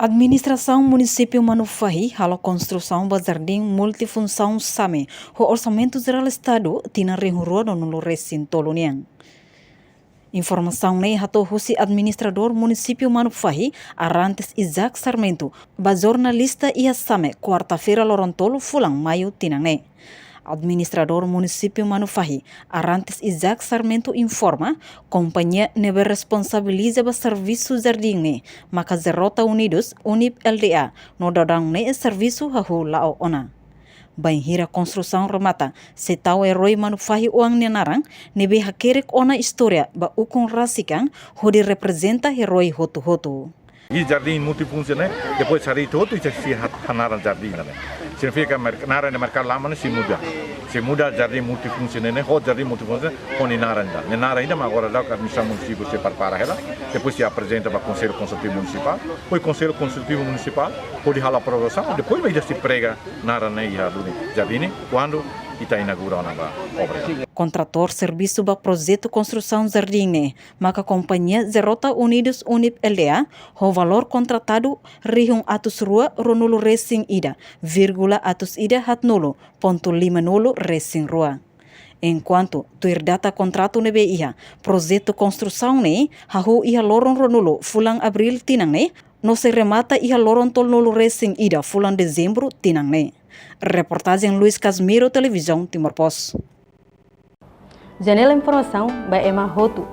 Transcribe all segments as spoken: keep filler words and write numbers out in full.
Administrasaun Munisípiu Manufahi halo konstrusaun ba jardín multifunsaun Same ho Orsamentu Jerál Estadu tinan rihun rua ruanulu resin tolu nian. Informasaun ne'e hato'o husi Administradór Munisípiu Manufahi, Arantes Isaac Sarmento, ba jornalista iha Same, kuarta-feira, loron tolu fulan Maiu tinan ne'e. Administradór Munisípiu Manufahi, Arantes Isaac Sarmento, informa, kompañia ne'ebé responsabiliza ba servisu jardín ne'e maka Zerota Unidos Unip L D A, no daudaun ne'e servisu hahú la'o ona. Bainhira konstrusaun remata, sei tau eroi Manufahi oan nia naran, ne'ebé hakerek ona istória ba ukun rasik an, hodi reprezenta eroi hotu-hotu. I jardín multifunsaun ne'e, depois harii hotu, ita sei ha-, hanaran jardín ne'e. Signifika merk-, naran ne'e merkadu lama ne'e sei muda. Sei muda jardín multifunsaun ne'e, ho jardín multifunsaun, ho nia naran ida. Nia naran ida mak agora daudaun administrasaun munisípiu sei prepara hela, depois sei aprezenta ba Konsellu Konsultivu Munisipál, ho Konsellu Konsultivu Munisipál hodi halo aprovasaun, depois mak ita sei prega naran ne'e iha duni jardín ne'e, kuandu ita inaugura ona ba obra. Kontratór servisu ba projetu konstrusaun jardín ne'e maka kompañia Zerota Unidos Unip L D A, ho valór kontratadu rihun atus rua ruanulu resin ida, vírgula atus ida haatnulu pontu limanulu resin rua. Enkuantu, tuir data kontratu ne'ebé iha, projetu konstrusaun ne'e hahú iha loron ruanulu fulan Abríl tinan ne'e, no sei remata iha loron tolunulu resin ida fulan Dezembru tinan ne'e. Reportajen Luis Casimiro, Televizaun Timor Post. Janela informasaun ba ema hotu.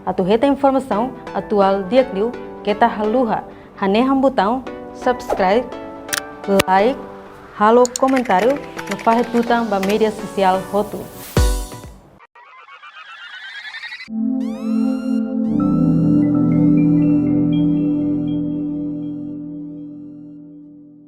Atu hetan informasaun atuál di'ak liu, keta haluha hanehan butaun subscribe, like, halo komentáriu, no fahe tutan ba média sosiál hotu.